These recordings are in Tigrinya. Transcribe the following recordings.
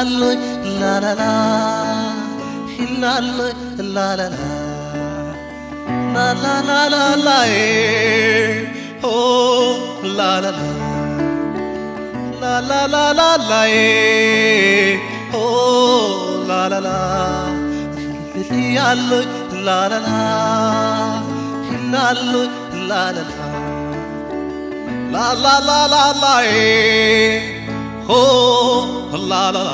ላላላ ላላላ ላላላ ላላላ ላላላ ላላላ ላላላ ላላላ ላላላ ላላላ ላላላ ላላላ ላላላ ላላላ ላላላ ላላላ ላላላ ላላላ ሆ ላላላ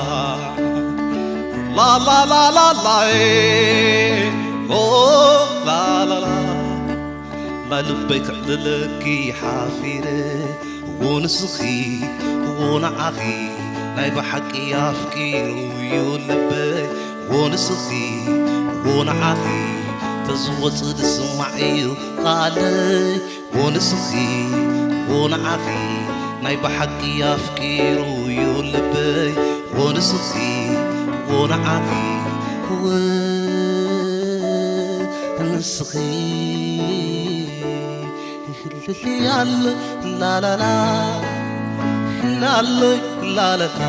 ላላላ ላላላ ሆ ላላላ ላልበይ ክዕልለኪ ሓፊረ ዎ ንስኺ ዎ ንዓኺ ናይ ብሓቂ ኣፍቂሩ ዩ ልበይ ዎ ንስኺ ዎ ንዓኺ ተዝወጽእ ዝስማዕ እዩ ቃለይ ዎ ንስኺ ዎ ንዓኺ ናይ ብሓቂ ኣፍቂሩ ዩ ልበይ ዎ ንስኺ ዎ ንዓኺ ዎ ንስኺ ህልልያለ ላላላ ላለ ላላላ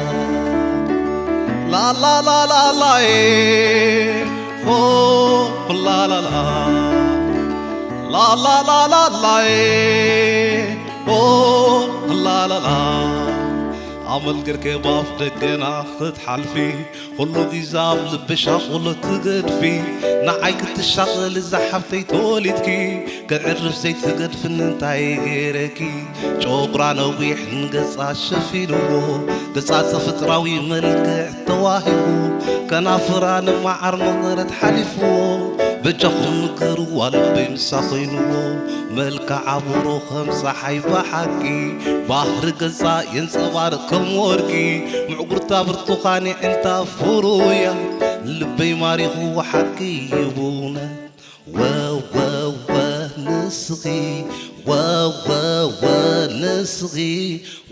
ላላላላዬ ሆ ላላላ ላላላላላዬ ሆ ላላላ ኣመል ገርኬ ባፍ ደገና ክትሓልፊ ኩሉ ግዜ ኣብ ልቢ ሻቕሎ ትገድፊ ንዓይ ክትሻቐሊ ዝሓብተይ ተወሊድኪ ክዕርፍ ዘይትገድፍኒ እንታይ ገይረኪ ጨጉራ ነዊሕን ገጻ ሸፊንዎ ገጻ ተፈጥራዊ መልክዕ ተዋሂቡ ከናፍራ ንመዓር መቐረት ሓሊፍዎ በጃኹም ንገርዋ ልበይ ምሳ ኮይንዎ መልክዓ ብሩኽ ከም ጸሓይ ብሓቂ ባህሪ ገጻ የንጸባርቕ ከም ወርቂ ምዕጉርታ ብርቱኻን የዕንታ ፍሩያ ልበይ ማሪኹ ሓቂ ይብውነ ወወወ ንስኺ ወወወ ንስኺ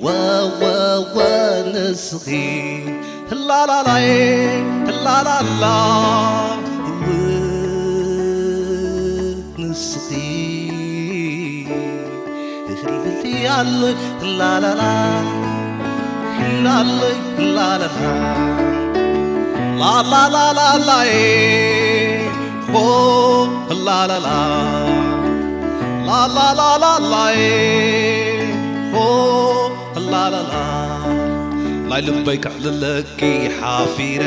ወወወ ንስኺ ህላላላዬ ህላላላ ንስኺ ህልልያለይ ላላላ ሂናለይ ላላላ ላላላላላዬ ሆ ላላላ ላላላላላዬ ሆ ላላላ ናይ ልበይ ከዕልለኪ ሓፊረ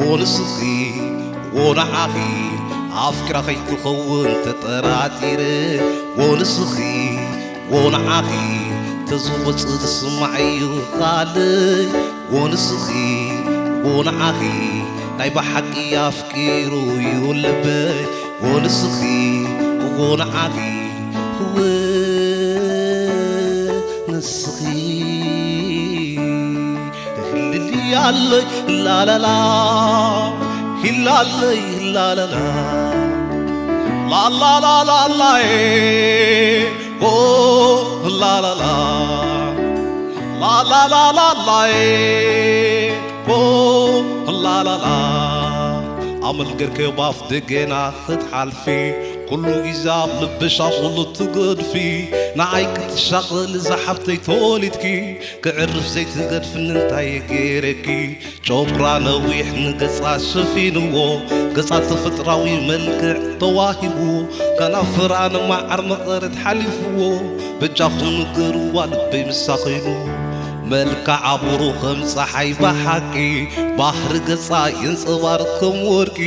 ዎ ንስኺ ዎ ንዓኺ ኣፍቅራ ከይትኸውን ተጠራጢረ ዎ ንስኺ ዎ ንዓኺ ተዝወፅእ ዝስማዕ እዩ ኻልእ ዎ ንስኺ ዎ ንዓኺ ናይ ብሓቂ ኣፍቂሩ እዩ ልበይ ዎ ንስኺ ዎ ንዓኺ ዎ ንስኺ ህልልያለይ ላላላ ሂላለይ ላላላ ላላላላላዬ ሆ ላላላ ላላላላላዬ ሆ ላላላ ኣመል ገርኬ ባፍ ደገና ክትሓልፊ ኩሉ ግዜ ኣብ ልብሻ ኩሉ ትገድፊ ንዓይ ክትሻቐሊ ዝሓብተይ ተወሊድኪ ክዕርፍ ዘይትገድፍኒ እንታይ ገይረኪ ጨጉራ ነዊሕ ንገጻ ሸፊንዎ ገጻ ተፈጥራዊ መልክዕ ተዋሂቡ ከናፍራ ንመዓር መቐረት ሓሊፍዎ በጃኹም ንገርዋ ልበይ ምሳ ኮይኑ መልክዓ ብሩህ ከም ጸሓይ ብሓቂ ባህሪ ገጻ የንጸባርቕ ከም ወርቂ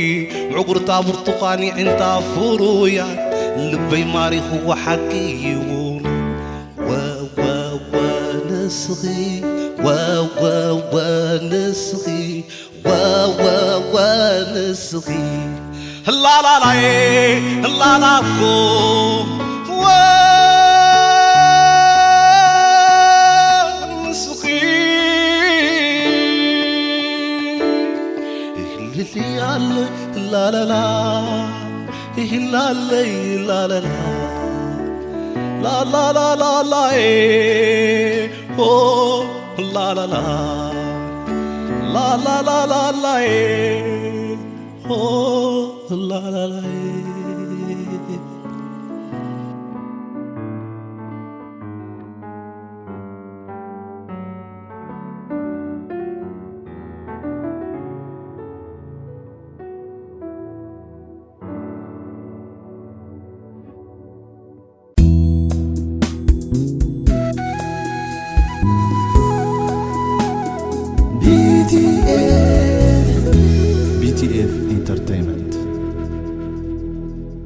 ምዕጉርታ ብርቱኻን የዒንታ ፍሩያት ልበይ ማሪኽዎ ሓቂ ይውን ወወወ ንስኺ ወወወ ንስኺ ወወወ ንስኺ ህላላላዬ ህላላኮ ወ ንስኺ ህልልያለ ላላላ ህላለይ ላላላ ላላላላላዬ ሆ ላላላ ላላላላዬ ሆ ላላላዬ